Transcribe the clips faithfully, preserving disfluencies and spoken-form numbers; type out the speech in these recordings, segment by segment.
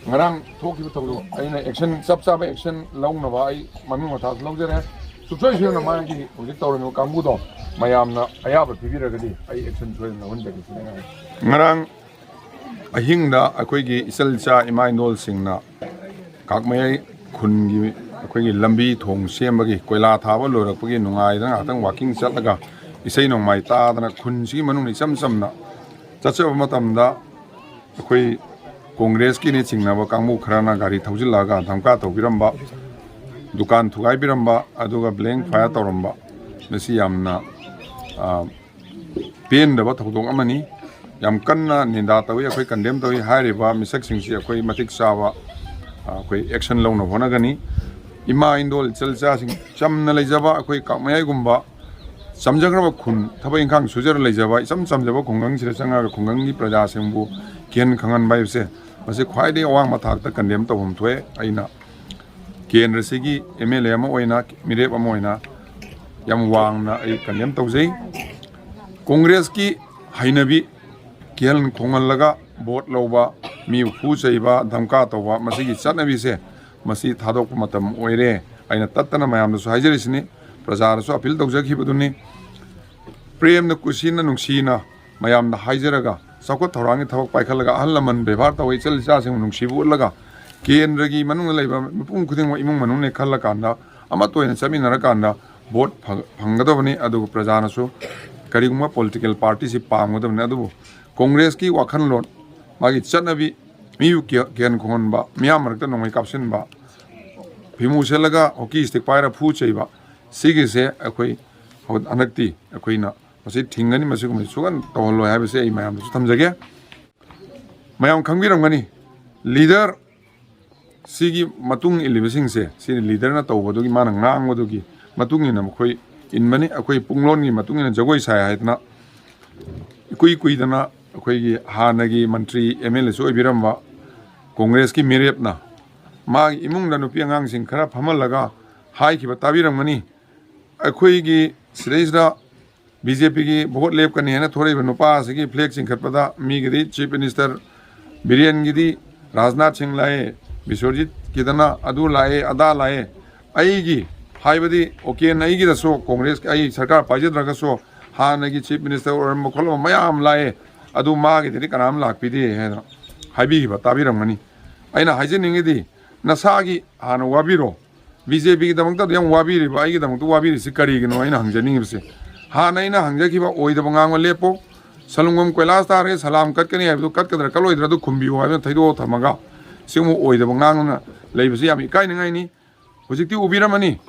ꯉꯔꯥꯡ ꯊꯣꯛꯈꯤꯕ ꯊꯧꯗꯣꯛ ꯑꯩꯅ action, ꯆꯞ ꯆꯥꯕ action ꯂꯧꯅꯕ ꯑꯩ ꯃꯃꯤꯡ ꯃꯊꯥꯁꯨ ꯂꯧꯖꯔꯦ꯫ ꯁꯨꯡꯁꯣꯏ ꯁꯣꯏꯗꯅ ꯃꯥꯒꯤ ꯍꯧꯖꯤꯛ ꯇꯧꯔꯤꯕ ꯀꯥꯡꯕꯨꯗꯣ ꯃꯌꯥꯝꯅ ꯑꯌꯥꯕ ꯄꯤꯕꯤꯔꯒꯗꯤ ꯑꯩ action ꯁꯣꯏꯗꯅ ꯂꯧꯍꯟꯖꯒꯦ ꯁꯤꯅꯤ꯫ ꯉꯔꯥꯡ ꯑꯍꯤꯡꯗ ꯑꯩꯈꯣꯏꯒꯤ ꯏꯆꯜ ꯏꯆꯥ ꯏꯃꯥ ꯏꯟꯗꯣꯜꯁꯤꯡꯅ ꯀꯥꯛꯃꯌꯥꯏ ꯈꯨꯟꯒꯤ ꯑꯩꯈꯣꯏꯒꯤ ꯂꯝꯕꯤ ꯊꯣꯡ ꯁꯦꯝꯕꯒꯤ, ꯀꯣꯏꯂꯥ ꯊꯥꯕ ꯂꯣꯏꯔꯛꯄꯒꯤ ꯅꯨꯡꯉꯥꯏꯗꯅ ꯉꯥꯏꯍꯥꯛꯇꯪ walking ꯆꯠꯂꯒ ꯏꯁꯩ ꯅꯣꯡꯃꯥꯏ ꯇꯥꯗꯅ ꯈꯨꯟꯁꯤꯒꯤ ꯃꯅꯨꯡꯗ ꯏꯆꯝ ꯆꯝꯅ ꯆꯠꯆꯕ ꯃꯇꯝꯗ, ꯑꯩꯈꯣꯏ ꯀꯣꯡꯒ꯭ꯔꯦꯁꯀꯤꯅꯤ ꯆꯤꯡꯅꯕ ꯀꯥꯡꯕꯨ ꯈꯔꯅ ꯒꯥꯔꯤ ꯊꯧꯖꯤꯜꯂꯛꯑꯒ ꯙꯝꯀꯥ ꯇꯧꯕꯤꯔꯝꯕ, ꯗꯨꯀꯥꯟ ꯊꯨꯒꯥꯏꯕꯤꯔꯝꯕ, ꯑꯗꯨꯒ blank fire ꯇꯧꯔꯝꯕ, ꯃꯁꯤ ꯌꯥꯝꯅ, ꯑ, ꯄꯦꯟꯗꯕ ꯊꯧꯗꯣꯛ ꯑꯃꯅꯤ꯫ ꯌꯥꯝ ꯀꯟꯅ ꯅꯤꯟꯗꯥ ꯇꯧꯏ, ꯑꯩꯈꯣꯏ condemn ꯇꯧꯏ꯫ ꯍꯥꯏꯔꯤꯕ ꯃꯤꯁꯛꯁꯤꯡꯁꯤ ꯑꯩꯈꯣꯏ ꯃꯇꯤꯛ ꯆꯥꯕ, ꯑ, ꯑꯩꯈꯣꯏ action ꯂꯧꯅꯕ ꯍꯣꯠꯅꯒꯅꯤ꯫ ꯏꯃꯥ ꯏꯟꯗꯣꯜ ꯏꯆꯜ ꯏꯆꯥꯁꯤꯡ ꯆꯝꯅ ꯂꯩꯖꯕ ꯑꯩꯈꯣꯏ ꯀꯥꯛꯃꯌꯥꯏꯒꯨꯝꯕ ꯆꯝꯖꯈ꯭ꯔꯕ ꯈꯨꯟ, ꯊꯕꯛ ꯏꯪꯈꯥꯡ ꯁꯨꯖꯔ ꯂꯩꯖꯕ ꯏꯆꯝ ꯆꯝꯖꯕ ꯈꯨꯡꯒꯪꯁꯤꯗ ꯆꯪꯉꯒ ꯈꯨꯡꯒꯪꯒꯤ ꯄ꯭ꯔꯖꯥꯁꯤꯡꯕꯨ ꯀꯤꯍꯟ ꯈꯪꯍꯟꯕ ꯍꯥꯏꯕꯁꯦ, ꯃꯁꯤ ꯈ꯭ꯋꯥꯏꯗꯒꯤ ꯑꯋꯥꯡꯕ ꯊꯥꯛꯇ condemn ꯇꯧꯐꯝ ꯊꯣꯛꯑꯦ꯫ ꯑꯩꯅ ꯀꯦꯟꯗ꯭ꯔꯁꯤꯒꯤ MLA ꯑꯃ ꯑꯣꯏꯅ, ꯃꯤꯔꯦꯞ ꯑꯃ ꯑꯣꯏꯅ ꯌꯥꯝ ꯋꯥꯡꯅ ꯑꯩ condemn ꯇꯧꯖꯩ꯫ ꯀꯣꯡꯒ꯭ꯔꯦꯁꯀꯤ ꯍꯩꯅꯕꯤ, ꯀꯤꯍꯟ ꯈꯣꯡꯍꯜꯂꯒ vote ꯂꯧꯕ, ꯃꯤꯕꯨ ꯐꯨ ꯆꯩꯕ, ꯙꯝꯀꯥ ꯇꯧꯕ, ꯃꯁꯤꯒꯤ ꯆꯠꯅꯕꯤꯁꯦ, ꯃꯁꯤ ꯊꯥꯗꯣꯛꯄ ꯃꯇꯝ ꯑꯣꯏꯔꯦ꯫ ꯑꯩꯅ ꯇꯠꯇꯅ ꯃꯌꯥꯝꯗꯁꯨ ꯍꯥꯏꯖꯔꯤꯁꯤꯅꯤ, ꯄ꯭ꯔꯖꯥꯗꯁꯨ appeal ꯇꯧꯖꯈꯤꯕꯗꯨꯅꯤ꯫ ꯄ꯭ꯔꯦꯝꯅ, ꯀꯨꯁꯤꯅ, ꯅꯨꯡꯁꯤꯅ ꯃꯌꯥꯝꯗ ꯍꯥꯏꯖꯔꯒ, ꯆꯥꯎꯈꯠ ꯊꯧꯔꯥꯡꯒꯤ ꯊꯕꯛ ꯄꯥꯏꯈꯠꯂꯒ, ꯑꯍꯜ ꯂꯃꯟ ꯕꯦꯕꯥꯔ ꯇꯧꯋꯤ, ꯏꯆꯜ ꯏꯆꯥꯁꯤꯡꯕꯨ ꯅꯨꯡꯁꯤꯕ ꯎꯠꯂꯒ, ꯀꯦꯟꯗ꯭ꯔꯒꯤ ꯃꯅꯨꯡꯗ ꯂꯩꯕ ꯃꯤꯄꯨꯝ ꯈꯨꯗꯤꯡꯃꯛ ꯏꯃꯨꯡ ꯃꯅꯨꯡꯅꯦ ꯈꯜꯂꯀꯥꯟꯗ, ꯑꯃꯠꯇ ꯑꯣꯏꯅ ꯆꯠꯃꯤꯟꯅꯔꯀꯥꯟꯗ vote ꯐꯪ-, ꯐꯪꯒꯗꯕꯅꯤ꯫ ꯑꯗꯨꯒ ꯄ꯭ꯔꯖꯥꯅꯁꯨ ꯀꯔꯤꯒꯨꯝꯕ political partyꯁꯤ ꯄꯥꯝꯒꯗꯕꯅꯤ꯫ ꯑꯗꯨꯕꯨ ꯀꯣꯡꯒ꯭ꯔꯦꯁꯀꯤ ꯋꯥꯈꯜꯂꯣꯟ, ꯃꯥꯒꯤ ꯆꯠꯅꯕꯤ, ꯃꯤꯕꯨ ꯀꯤ-, ꯀꯤꯍꯟ ꯈꯣꯡꯍꯟꯕ, ꯃꯤꯌꯥꯝ ꯃꯔꯛꯇ ꯅꯣꯡꯃꯩ ꯀꯥꯞꯁꯤꯟꯕ, ꯐꯤꯃꯨ ꯁꯦꯠꯂꯒ hockey stick ꯄꯥꯏꯔ ꯐꯨ ꯆꯩꯕ, ꯁꯤꯒꯤꯁꯦ ꯑꯩꯈꯣꯏ ꯍꯧ-, ꯍꯟꯗꯛꯇꯤ ꯑꯩꯈꯣꯏꯅ ꯃꯁꯤ ꯊꯤꯡꯒꯅꯤ, ꯃꯁꯤꯒꯨꯝꯕꯁꯤ ꯁꯨꯛꯍꯟ ꯇꯧꯍꯜꯂꯣꯏ ꯍꯥꯏꯕꯁꯦ ꯑꯩ ꯃꯌꯥꯝꯗꯁꯨ ꯊꯝꯖꯒꯦ꯫ ꯃꯌꯥꯝ ꯈꯪꯕꯤꯔꯝꯒꯅꯤ, leader ꯁꯤꯒꯤ ꯃꯇꯨꯡ ꯏꯜꯂꯤꯕꯁꯤꯡꯁꯦ, ꯁꯤ leaderꯅ ꯇꯧꯕꯗꯨꯒꯤ, ꯃꯥꯅ ꯉꯥꯡꯕꯗꯨꯒꯤ ꯃꯇꯨꯡ ꯏꯟꯅ ꯃꯈꯣꯏ ꯏꯟꯕꯅꯤ꯫ ꯑꯩꯈꯣꯏ ꯄꯨꯡꯂꯣꯟꯒꯤ ꯃꯇꯨꯡ ꯏꯟꯅ ꯖꯒꯣꯏ ꯁꯥꯏ ꯍꯥꯏꯗꯅ ꯏꯀꯨꯏ ꯀꯨꯏꯗꯅ ꯑꯩꯈꯣꯏꯒꯤ ꯍꯥꯟꯅꯒꯤ ꯃꯟꯇ꯭ꯔꯤ MLAꯁꯨ ꯑꯣꯏꯕꯤꯔꯝꯕ ꯀꯣꯡꯒ꯭ꯔꯦꯁꯀꯤ ꯃꯤꯔꯦꯞꯅ ꯃꯥꯒꯤ ꯏꯃꯨꯡꯗ ꯅꯨꯄꯤ ꯑꯉꯥꯡꯁꯤꯡ ꯈꯔ ꯐꯝꯍꯜꯂꯒ ꯍꯥꯏꯈꯤꯕ ꯇꯥꯕꯤꯔꯝꯒꯅꯤ꯫ ꯑꯩꯈꯣꯏꯒꯤ ꯁꯤꯗꯩꯁꯤꯗ ꯕꯤ ꯖꯦ ꯄꯤꯒꯤ ꯚꯣꯠ ꯂꯦꯞꯀꯅꯤ ꯍꯥꯏꯅ ꯊꯣꯔꯛꯏꯕ ꯅꯨꯄꯥ ꯑꯁꯤꯒꯤ ꯐ꯭ꯂꯦꯛ ꯆꯤꯡꯈꯠꯄꯗ ꯃꯤꯒꯤꯗꯤ ꯆꯤꯐ ꯃꯤꯅꯤꯁꯇꯔ ꯕꯤꯔꯦꯟꯒꯤꯗꯤ ꯔꯥꯖꯅꯥꯊ ꯁꯤꯡ ꯂꯥꯛꯑꯦ, ꯕꯤꯁ꯭ꯋꯖꯤꯠꯀꯤꯗꯅ ꯑꯗꯨ ꯂꯥꯛꯑꯦ, ꯑꯗꯥ ꯂꯥꯛꯑꯦ꯫ ꯑꯩꯒꯤ ꯍꯥꯏꯕꯗꯤ ꯑꯣꯀꯦꯟ ꯑꯩꯒꯤꯗꯁꯨ ꯀꯣꯡꯒ꯭ꯔꯦꯁ ꯑꯩ ꯁꯔꯀꯥꯔ ꯄꯥꯏꯖꯗ꯭ꯔꯒꯁꯨ ꯍꯥꯟꯅꯒꯤ ꯆꯤꯐ ꯃꯤꯅꯤꯁꯇꯔ ꯑꯣꯏꯔꯝꯕ ꯈꯣꯠꯂꯝꯕ ꯃꯌꯥꯝ ꯂꯥꯛꯑꯦ, ꯑꯗꯨ ꯃꯥꯒꯤꯗꯗꯤ ꯀꯅꯥꯝ ꯂꯥꯛꯄꯤꯗꯦ ꯍꯥꯏꯅ ꯍꯥꯏꯕꯤꯈꯤꯕ ꯇꯥꯕꯤꯔꯝꯒꯅꯤ꯫ ꯑꯩꯅ ꯍꯥꯏꯖꯅꯤꯡꯉꯤꯗꯤ ꯅꯁꯥꯒꯤ ꯍꯥꯟꯅ ꯋꯥꯕꯤꯔꯣ꯫ ꯕꯤ ꯖꯦ ꯄꯤꯒꯤꯗꯃꯛꯇ ꯑꯗꯨ ꯌꯥꯝ ꯋꯥꯕꯤꯔꯤꯕ, ꯑꯩꯒꯤꯗꯃꯛꯇ ꯋꯥꯕꯤꯔꯤꯁꯤ ꯀꯔꯤꯒꯤꯅꯣ ꯑꯩꯅ ꯍꯪꯖꯅꯤꯡꯉꯤꯕꯁꯦ? ꯍꯥꯟꯅ ꯑꯩꯅ ꯍꯪꯖꯈꯤꯕ ꯑꯣꯏꯗꯕ ꯉꯥꯡꯕ ꯂꯦꯞꯄꯣ꯫ ꯁꯂꯨꯡꯕꯝ ꯀꯣꯏꯂꯥꯁ ꯊꯥꯔꯒ ꯁꯂꯥꯝ ꯀꯠꯀꯅꯤ ꯍꯥꯏꯕꯗꯨ ꯀꯠꯀꯗ꯭ꯔꯥ ꯀꯠꯂꯣꯏꯗ꯭ꯔꯥ ꯑꯗꯨ ꯈꯨꯝꯕꯤꯌꯨ ꯍꯥꯏꯕꯗꯨ ꯊꯩꯗꯣꯛꯑ ꯊꯝꯃꯒ ꯁꯤꯒꯨꯝꯕ ꯑꯣꯏꯗꯕ ꯉꯥꯡꯗꯨꯅ ꯂꯩꯕꯁꯤ ꯌꯥꯝ ꯏꯀꯥꯏꯅꯤꯡꯉꯥꯏꯅꯤ꯫ ꯍꯧꯖꯤꯛꯇꯤ ꯎꯕꯤꯔꯝꯃꯅꯤ,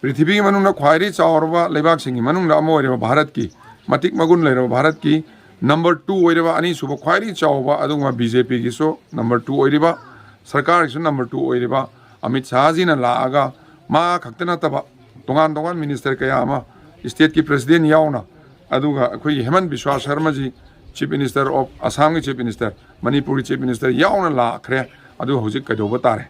ꯄ꯭ꯔꯤꯊꯤꯕꯤꯒꯤ ꯃꯅꯨꯡꯗ ꯈ꯭ꯋꯥꯏꯗꯒꯤ ꯆꯥꯎꯔꯕ ꯂꯩꯕꯥꯛꯁꯤꯡꯒꯤ ꯃꯅꯨꯡꯗ ꯑꯃ ꯑꯣꯏꯔꯤꯕ ꯚꯥꯔꯠꯀꯤ, ꯃꯇꯤꯛ ꯃꯒꯨꯟ ꯂꯩꯔꯕ ꯚꯥꯔꯠꯀꯤ ꯅꯝꯕꯔ ꯇꯨ ꯑꯣꯏꯔꯤꯕ, ꯑꯅꯤꯁꯨꯕ ꯈ꯭ꯋꯥꯏꯗꯒꯤ ꯆꯥꯎꯕ, ꯑꯗꯨꯒꯨꯝꯕ ꯕꯤ ꯖꯦ ꯄꯤꯒꯤꯁꯨ ꯅꯝꯕꯔ ꯇꯨ ꯑꯣꯏꯔꯤꯕ, ꯁꯔꯀꯥꯔꯒꯤꯁꯨ ꯅꯝꯕꯔ ꯇꯨ ꯑꯣꯏꯔꯤꯕ ꯑꯃꯤꯠ ꯁꯥꯍꯖꯤꯅ ꯂꯥꯛꯑꯒ ꯃꯥ ꯈꯛꯇ ꯅꯠꯇꯕ ꯇꯣꯉꯥꯟ ꯇꯣꯉꯥꯟ ꯃꯤꯅꯤꯁꯇꯔ ꯀꯌꯥ ꯑꯃ, ꯁ꯭ꯇꯦꯠꯀꯤ ꯄ꯭ꯔꯁꯤꯗꯦꯟ ꯌꯥꯎꯅ, ꯑꯗꯨꯒ ꯑꯩꯈꯣꯏꯒꯤ ꯍꯦꯃꯟ ꯕꯤꯁ꯭ꯋꯥ ꯁꯔꯃꯖꯤ, ꯆꯤꯐ ꯃꯤꯅꯤꯁꯇꯔ ꯑꯣꯐ ꯑꯁꯥꯝꯒꯤ ꯆꯤꯐ ꯃꯤꯅꯤꯁꯇꯔ, ꯃꯅꯤꯄꯨꯔꯒꯤ ꯆꯤꯐ ꯃꯤꯅꯤꯁꯇꯔ ꯌꯥꯎꯅ ꯂꯥꯛꯈ꯭ꯔꯦ꯫ ꯑꯗꯨ ꯍꯧꯖꯤꯛ ꯀꯩꯗꯧꯕ ꯇꯥꯔꯦ?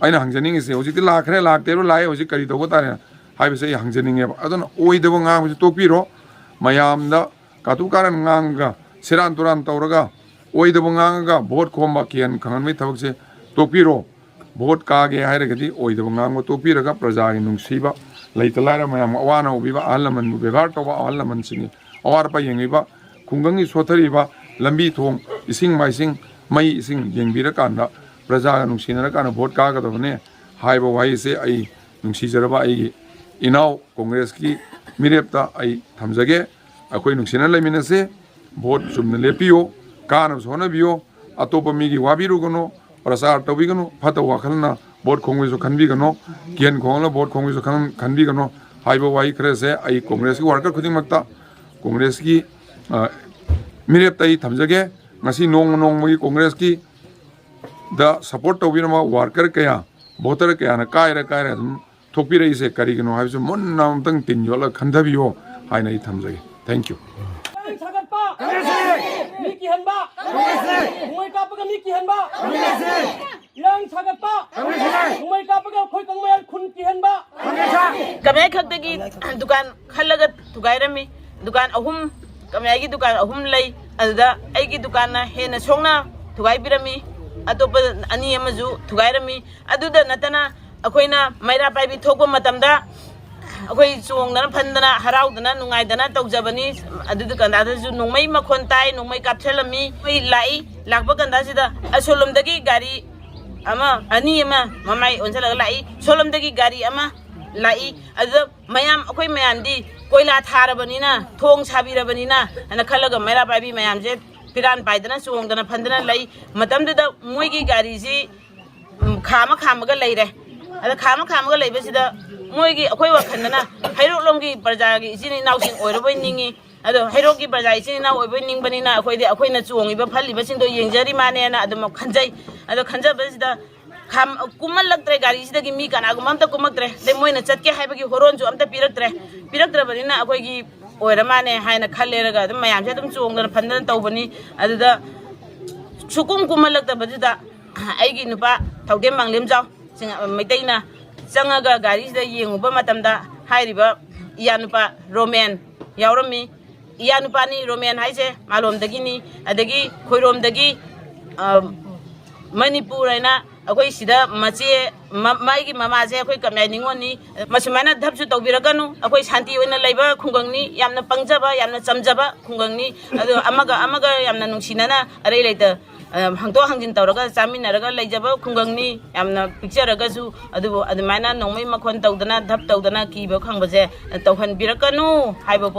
ꯑꯩꯅ ꯍꯪꯖꯅꯤꯡꯉꯤꯁꯦ, ꯍꯧꯖꯤꯛꯇꯤ ꯂꯥꯛꯈ꯭ꯔꯦ, ꯂꯥꯛꯇꯦꯔꯣ, ꯂꯥꯛꯑꯦ, ꯍꯧꯖꯤꯛ ꯀꯔꯤ ꯇꯧꯕ ꯇꯥꯔꯦ ꯍꯥꯏꯕꯁꯦ ꯑꯩ ꯍꯪꯖꯅꯤꯡꯉꯦꯕ꯫ ꯑꯗꯨꯅ ꯑꯣꯏꯗꯕ ꯉꯥꯡꯕꯁꯦ ꯇꯣꯛꯄꯤꯔꯣ꯫ ꯃꯌꯥꯝꯗ ꯀꯥꯇꯨ ꯀꯥꯔꯟ ꯉꯥꯡꯉꯒ, ꯁꯦꯔꯥꯟ ꯇꯨꯔꯥꯟ ꯇꯧꯔꯒ, ꯑꯣꯏꯗꯕ ꯉꯥꯡꯉꯒ ꯚꯣꯠ ꯈꯣꯝꯕ, ꯀꯤꯍꯟ ꯈꯪꯍꯟꯕꯒꯤ ꯊꯕꯛꯁꯦ ꯇꯣꯛꯄꯤꯔꯣ꯫ ꯚꯣꯠ ꯀꯥꯒꯦ ꯍꯥꯏꯔꯒꯗꯤ ꯑꯣꯏꯗꯕ ꯉꯥꯡꯕ ꯇꯣꯛꯄꯤꯔꯒ ꯄ꯭ꯔꯖꯥꯒꯤ ꯅꯨꯡꯁꯤꯕ, ꯂꯩꯇ ꯂꯥꯏꯔ ꯃꯌꯥꯝ ꯑꯋꯥ ꯑꯅꯥ ꯎꯕꯤꯕ, ꯑꯍꯜ ꯂꯃꯟꯕꯨ ꯕꯦꯕꯥꯔ ꯇꯧꯕ, ꯑꯍꯜ ꯂꯃꯟꯁꯤꯡꯒꯤ ꯑꯋꯥꯠ ꯑꯄꯥ ꯌꯦꯡꯕꯤꯕ, ꯈꯨꯡꯒꯪꯒꯤ ꯁꯣꯠꯊꯔꯤꯕ ꯂꯝꯕꯤ ꯊꯣꯡ, ꯏꯁꯤꯡ ꯃꯥꯏꯁꯤꯡ, ꯃꯩ ꯏꯁꯤꯡ ꯌꯦꯡꯕꯤꯔꯀꯥꯟꯗ ꯄ꯭ꯔꯖꯥꯒ ꯅꯨꯡꯁꯤꯅꯔꯀꯥꯟꯗ ꯚꯣꯠ ꯀꯥꯒꯗꯕꯅꯦ ꯍꯥꯏꯕ ꯋꯥꯍꯩꯁꯦ ꯑꯩ ꯅꯨꯡꯁꯤꯖꯔꯕ ꯑꯩꯒꯤ ꯏꯅꯥꯎ ꯀꯣꯡꯒ꯭ꯔꯦꯁꯀꯤ ꯃꯤꯔꯦꯞꯇ ꯑꯩ ꯊꯝꯖꯒꯦ꯫ ꯑꯩꯈꯣꯏ ꯅꯨꯡꯁꯤꯅ ꯂꯩꯃꯤꯟꯅꯁꯤ꯫ ꯚꯣꯠ ꯆꯨꯝꯅ ꯂꯦꯞꯄꯤꯌꯨ, ꯀꯥꯅꯕꯁꯨ ꯍꯣꯠꯅꯕꯤꯌꯨ꯫ ꯑꯇꯣꯞꯄ ꯃꯤꯒꯤ ꯋꯥꯕꯤꯔꯨꯒꯅꯨ, ꯄ꯭ꯔꯆꯥꯔ ꯇꯧꯕꯤꯒꯅꯨ, ꯐꯠꯇꯕ ꯋꯥꯈꯜꯅ ꯚꯣꯠ ꯈꯣꯝꯕꯒꯤꯁꯨ ꯈꯟꯕꯤꯒꯅꯨ, ꯀꯤꯍꯟ ꯈꯣꯡꯍꯜꯂ ꯚꯣꯠ ꯈꯣꯝꯕꯒꯤꯁꯨ ꯈꯟ-, ꯈꯟꯕꯤꯒꯅꯨ ꯍꯥꯏꯕ ꯋꯥꯍꯩ ꯈꯔꯁꯦ ꯑꯩ ꯀꯣꯡꯒ꯭ꯔꯦꯁꯀꯤ ꯋꯥꯔꯀꯔ ꯈꯨꯗꯤꯡꯃꯛꯇ, ꯀꯣꯡꯒ꯭ꯔꯦꯁꯀꯤ, ꯑ, ꯃꯤꯔꯦꯞꯇ ꯑꯩ ꯊꯝꯖꯒꯦ꯫ ꯉꯁꯤ ꯅꯣꯡꯃ ꯅꯣꯡꯃꯒꯤ ꯀꯣꯡꯒ꯭ꯔꯦꯁꯀꯤ ꯗ ꯁꯄꯣꯔꯠ ꯇꯧꯕꯤꯔꯝꯕ ꯋꯥꯔꯀꯔ ꯀꯌꯥ, ꯚꯣꯇꯔ ꯀꯌꯥꯅ ꯀꯥꯏꯔ ꯀꯥꯏꯔ ꯑꯗꯨꯝ ꯊꯣꯛꯄꯤꯔꯛꯏꯁꯦ ꯀꯔꯤꯒꯤꯅꯣ ꯍꯥꯏꯕꯁꯤ ꯃꯨꯟꯅ ꯑꯃꯨꯛꯇꯪ ꯇꯤꯟ ꯌꯣꯠꯂꯒ ꯈꯟꯊꯕꯤꯌꯣ ꯍꯥꯏꯅ ꯑꯩ ꯊꯝꯖꯒꯦ꯫ Thank you꯫ ꯀꯪꯒ꯭ꯔꯦꯁꯁꯤ! ꯃꯤ ꯀꯤꯍꯟꯕ! ꯀꯪꯒ꯭ꯔꯦꯁꯁꯤ! ꯅꯣꯡꯃꯩ ꯀꯥꯞꯄꯒ ꯃꯤ ꯀꯤꯍꯟꯕ! ꯀꯪꯒ꯭ꯔꯦꯁꯁꯤ! ꯏꯔꯥꯡ ꯁꯥꯒꯠꯄ! ꯀꯪꯒ꯭ꯔꯦꯁꯁꯤ! ꯅꯣꯡꯃꯩ ꯀꯥꯞꯄꯒ ꯑꯩꯈꯣꯏ ꯀꯪꯃꯩ ꯈꯨꯟ ꯀꯤꯍꯟꯕ! ꯀꯪꯒ꯭ꯔꯦꯁꯁꯤ! ꯀꯃꯦꯏ ꯈꯛꯇꯒꯤ ꯗꯨꯀꯥꯟ ꯈꯜꯂꯒ ꯊꯨꯒꯥꯏꯔꯝꯃꯤ꯫ ꯗꯨꯀꯥꯟ ꯑꯍꯨꯝ, ꯀꯃꯌꯥꯏꯒꯤ ꯗꯨꯀꯥꯟ ꯑꯍꯨꯝ ꯂꯩ꯫ ꯑꯗꯨꯗ ꯑꯩꯒꯤ ꯗꯨꯀꯥꯟꯅ ꯍꯦꯟꯅ ꯁꯣꯛꯅ ꯊꯨꯒꯥꯏꯕꯤꯔꯝꯃꯤ꯫ ꯑꯇꯣꯞꯄ ꯑꯅꯤ ꯑꯃꯁꯨ ꯊꯨꯒꯥꯏꯔꯝꯃꯤ꯫ ꯑꯗꯨꯗ ꯅꯠꯇꯅ ꯑꯩꯈꯣꯏꯅ ꯃꯩꯔꯥ ꯄꯥꯏꯕꯤ ꯊꯣꯛꯄ ꯃꯇꯝꯗ ꯑꯩꯈꯣꯏ ꯆꯣꯡꯗꯅ ꯐꯟꯗꯅ ꯍꯔꯥꯎꯗꯅ ꯅꯨꯡꯉꯥꯏꯗꯅ ꯇꯧꯖꯕꯅꯤ꯫ ꯑꯗꯨꯗꯨ ꯀꯟꯗꯥꯗꯁꯨ ꯅꯣꯡꯃꯩ ꯃꯈꯣꯟ ꯇꯥꯏ, ꯅꯣꯡꯃꯩ ꯀꯥꯞꯁꯤꯜꯂꯝꯃꯤ꯫ ꯑꯩꯈꯣꯏ ꯂꯥꯛꯏ, ꯂꯥꯛꯄ ꯀꯟꯗꯥꯁꯤꯗ ꯑꯁꯣꯝꯂꯣꯝꯗꯒꯤ ꯒꯥꯔꯤ ꯑꯃ, ꯑꯅꯤ ꯑꯃ ꯃꯃꯥꯏ ꯑꯣꯟꯁꯤꯜꯂꯒ ꯂꯥꯛꯏ꯫ ꯁꯣꯝꯂꯣꯝꯗꯒꯤ ꯒꯥꯔꯤ ꯑꯃ ꯂꯥꯛꯏ꯫ ꯑꯗꯨꯗ ꯃꯌꯥꯝ, ꯑꯩꯈꯣꯏ ꯃꯌꯥꯝꯗꯤ ꯀꯣꯏꯂꯥ ꯊꯥꯔꯕꯅꯤꯅ, ꯊꯣꯡ ꯁꯥꯕꯤꯔꯕꯅꯤꯅ ꯍꯥꯏꯅ ꯈꯜꯂꯒ ꯃꯩꯔꯥ ꯄꯥꯏꯕꯤ ꯃꯌꯥꯝꯁꯦ ꯐꯤꯔꯥꯟ ꯄꯥꯏꯗꯅ ꯆꯣꯡꯗꯅ ꯐꯟꯗꯅ ꯂꯩ꯫ ꯃꯇꯝꯗꯨꯗ ꯃꯣꯏꯒꯤ ꯒꯥꯔꯤꯁꯤ, ꯎꯝ, ꯈꯥꯝꯃ ꯈꯥꯝꯃꯒ ꯂꯩꯔꯦ꯫ ꯑꯗ ꯈꯥꯝꯃ ꯈꯥꯝꯃꯒ ꯂꯩꯕꯁꯤꯗ ꯃꯣꯏꯒꯤ, ꯑꯩꯈꯣꯏ ꯋꯥꯈꯜꯗꯅ ꯍꯩꯔꯣꯛꯂꯣꯝꯒꯤ ꯄ꯭ꯔꯖꯥꯒꯤ ꯏꯆꯤꯟ ꯏꯅꯥꯎꯁꯤꯡ ꯑꯣꯏꯔꯕꯣꯏ ꯅꯤꯡꯉꯤ꯫ ꯑꯗꯣ ꯍꯩꯔꯣꯛꯀꯤ ꯄ꯭ꯔꯖꯥ ꯏꯆꯤꯟ ꯏꯅꯥꯎ ꯑꯣꯏꯕꯣꯏ ꯅꯤꯡꯕꯅꯤꯅ ꯑꯩꯈꯣꯏꯗꯤ ꯑꯩꯈꯣꯏꯅ ꯆꯣꯡꯉꯤꯕ ꯐꯜꯂꯤꯕꯁꯤꯡꯗꯣ ꯌꯦꯡꯖꯔꯤ ꯃꯥꯅꯦꯅ ꯑꯗꯨꯃꯛ ꯈꯟꯖꯩ꯫ ꯑꯗꯣ ꯈꯟꯖꯕꯁꯤꯗ ꯈꯥꯝ-, ꯀꯨꯝꯍꯜꯂꯛꯇ꯭ꯔꯦ, ꯒꯥꯔꯤꯁꯤꯗꯒꯤ ꯃꯤ ꯀꯅꯥꯒꯨꯝꯕ ꯑꯝꯇ ꯀꯨꯝꯃꯛꯇ꯭ꯔꯦ꯫ ꯑꯗꯩ ꯃꯣꯏꯅ ꯆꯠꯀꯦ ꯍꯥꯏꯕꯒꯤ ꯍꯣꯔꯣꯟꯁꯨ ꯑꯝꯇ ꯄꯤꯔꯛꯇ꯭ꯔꯦ꯫ ꯄꯤꯔꯛꯇ꯭ꯔꯕꯅꯤꯅ ꯑꯩꯈꯣꯏꯒꯤ ꯑꯣꯏꯔ ꯃꯥꯅꯦ ꯍꯥꯏꯅ ꯈꯜꯂꯦꯔꯒ ꯑꯗꯨꯝ ꯃꯌꯥꯝꯁꯦ ꯑꯗꯨꯝ ꯆꯣꯡꯗꯅ ꯐꯟꯗꯅ ꯇꯧꯕꯅꯤ꯫ ꯑꯗꯨꯗ ꯁꯨꯛꯀꯨꯝ ꯀꯨꯝꯍꯜꯂꯛꯇꯕꯗꯨꯗ ꯑꯩꯒꯤ ꯅꯨꯄꯥ ꯊꯧꯗꯦꯝ ꯃꯥꯡꯂꯦꯝꯖꯥꯎ ꯁꯤꯡ-, ꯃꯩꯇꯩꯅ ꯆꯪꯉꯒ ꯒꯥꯔꯤꯁꯤꯗ ꯌꯦꯡꯉꯨꯕ ꯃꯇꯝꯗ ꯍꯥꯏꯔꯤꯕ ꯏꯌꯥꯅꯨꯄꯥ ꯔꯣꯃꯦꯟ ꯌꯥꯎꯔꯝꯃꯤ꯫ ꯏꯌꯥꯅꯨꯄꯥꯅꯤ ꯔꯣꯃꯦꯟ ꯍꯥꯏꯁꯦ ꯃꯥꯂꯣꯝꯗꯒꯤꯅꯤ, ꯑꯗꯒꯤ ꯈꯣꯏꯔꯣꯝꯗꯒꯤ, ꯑ, ꯃꯅꯤꯄꯨꯔ ꯍꯥꯏꯅ ꯑꯩꯈꯣꯏ ꯁꯤꯗ ꯃꯆꯦ, ꯃ-, ꯃꯥꯒꯤ ꯃꯃꯥꯁꯦ ꯑꯩꯈꯣꯏ ꯀꯃꯌꯥꯏ ꯅꯤꯉꯣꯜꯅꯤ꯫ ꯃꯁꯨꯃꯥꯏꯅ ꯙꯞꯁꯨ ꯇꯧꯕꯤꯔꯛꯀꯅꯨ꯫ ꯑꯩꯈꯣꯏ ꯁꯥꯟꯇꯤ ꯑꯣꯏꯅ ꯂꯩꯕ ꯈꯨꯡꯒꯪꯅꯤ, ꯌꯥꯝꯅ ꯄꯪꯖꯕ, ꯌꯥꯝꯅ ꯆꯝꯖꯕ ꯈꯨꯡꯒꯪꯅꯤ꯫ ꯑꯗꯣ ꯑꯃꯒ ꯑꯃꯒ ꯌꯥꯝꯅ ꯅꯨꯡꯁꯤꯅꯅ ꯑꯔꯩ ꯂꯩꯇ, ꯑ, ꯍꯥꯡꯗꯣꯛ ꯍꯥꯡꯖꯤꯟ ꯇꯧꯔꯒ ꯆꯥꯃꯤꯟꯅꯔꯒ ꯂꯩꯖꯕ ꯈꯨꯡꯒꯪꯅꯤ꯫ ꯌꯥꯝꯅ ꯄꯤꯛꯆꯔꯒꯁꯨ, ꯑꯗꯨꯕꯨ ꯑꯗꯨꯃꯥꯏꯅ ꯅꯣꯡꯃꯩ ꯃꯈꯣꯟ ꯇꯧꯗꯅ, ꯙꯞ ꯇꯧꯗꯅ ꯀꯤꯕ ꯈꯪꯕꯁꯦ ꯇꯧꯍꯟꯕꯤꯔꯛꯀꯅꯨ ꯍꯥꯏꯕ ꯄꯣꯠ